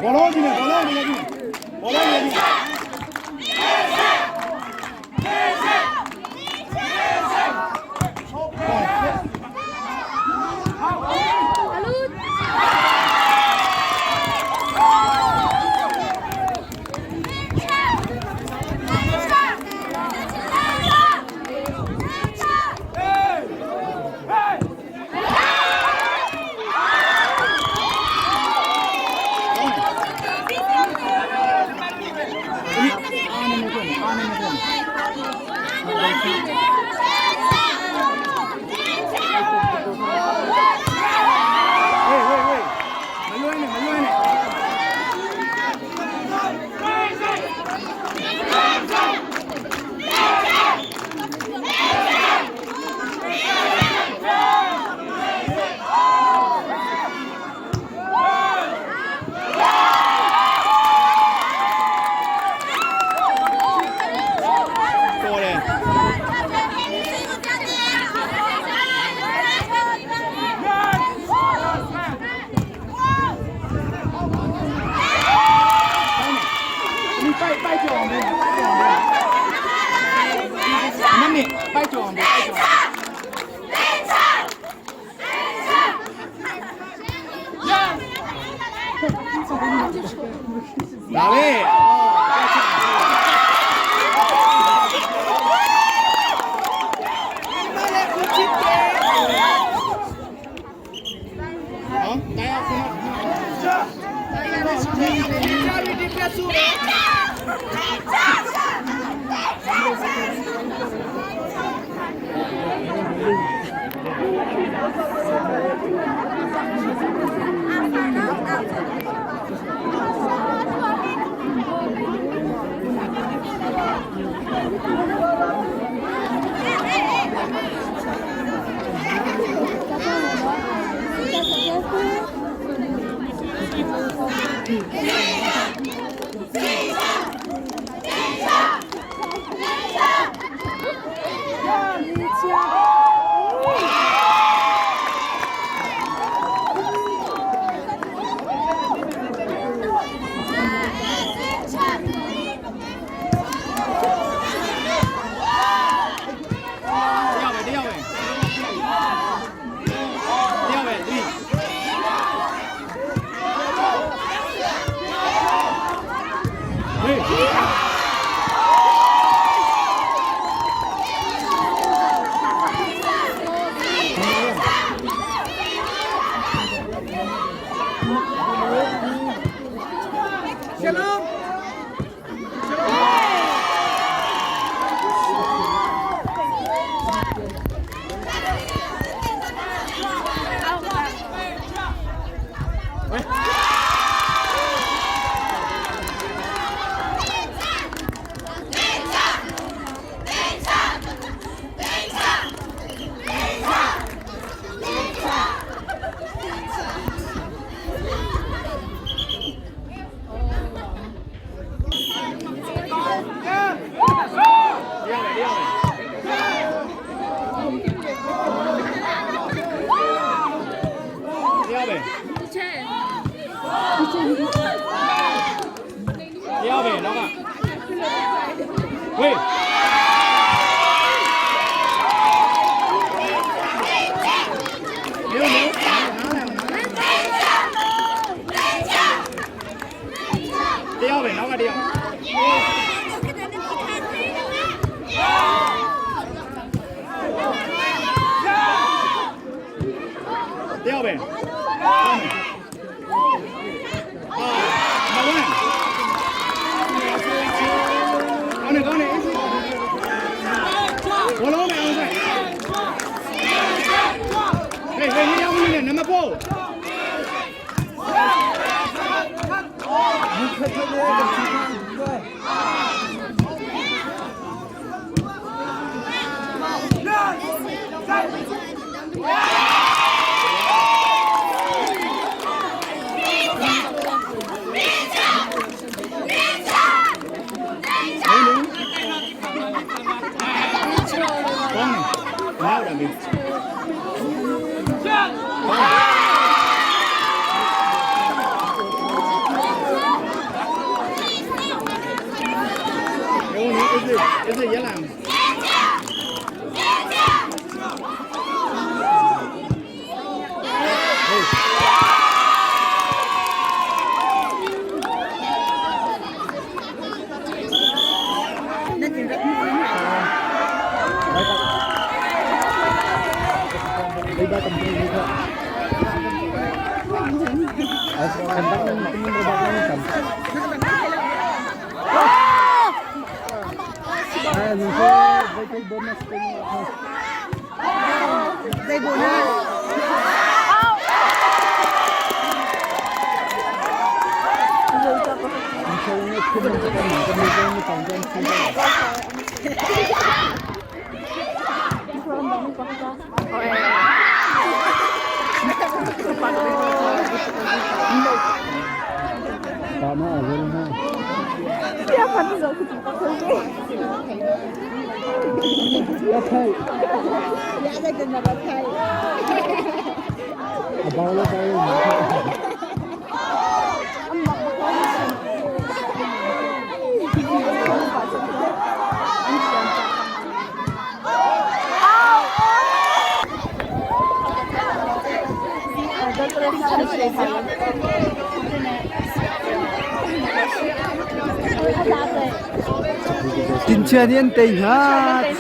ဘောလုံးကြည့်နေဘောလုံးကြည့်နေဘောလုံးကြည့်နေ အာနေမတွေ့အာနေမတွေ့ ဝေးဝေးဝေးမလွှဲနဲ့မလွှဲနဲ့တော်တယ် ဒီပိုက်ပိုက်ကြောင်ပဲပိုက်ကြောင်ပဲမမေပိုက်ကြောင်ပဲပိုက်ကြောင်ဒါပဲအော်ပိုက်ချနော်တရားခဏ တရားပဲတရားပဲတရားပဲဒီဟေးတရားပဲတရားပဲတရားပဲတရားပဲနောက်ကဝေးမျိုးမျိုးတရားပဲနောက်ကတရား တရားပဲကောင်းတယ်အာမဝန်ကောင်းတယ်ကောင်းတယ်အေးစိဘောလုံးမယ်အောင်ဆိုင်ဟေးဟေးညောင်းနေနံပါတ်4ကောင်းတယ်နောက်တယ်မင်းကောင်းတယ် Tin chia nih an tei hna.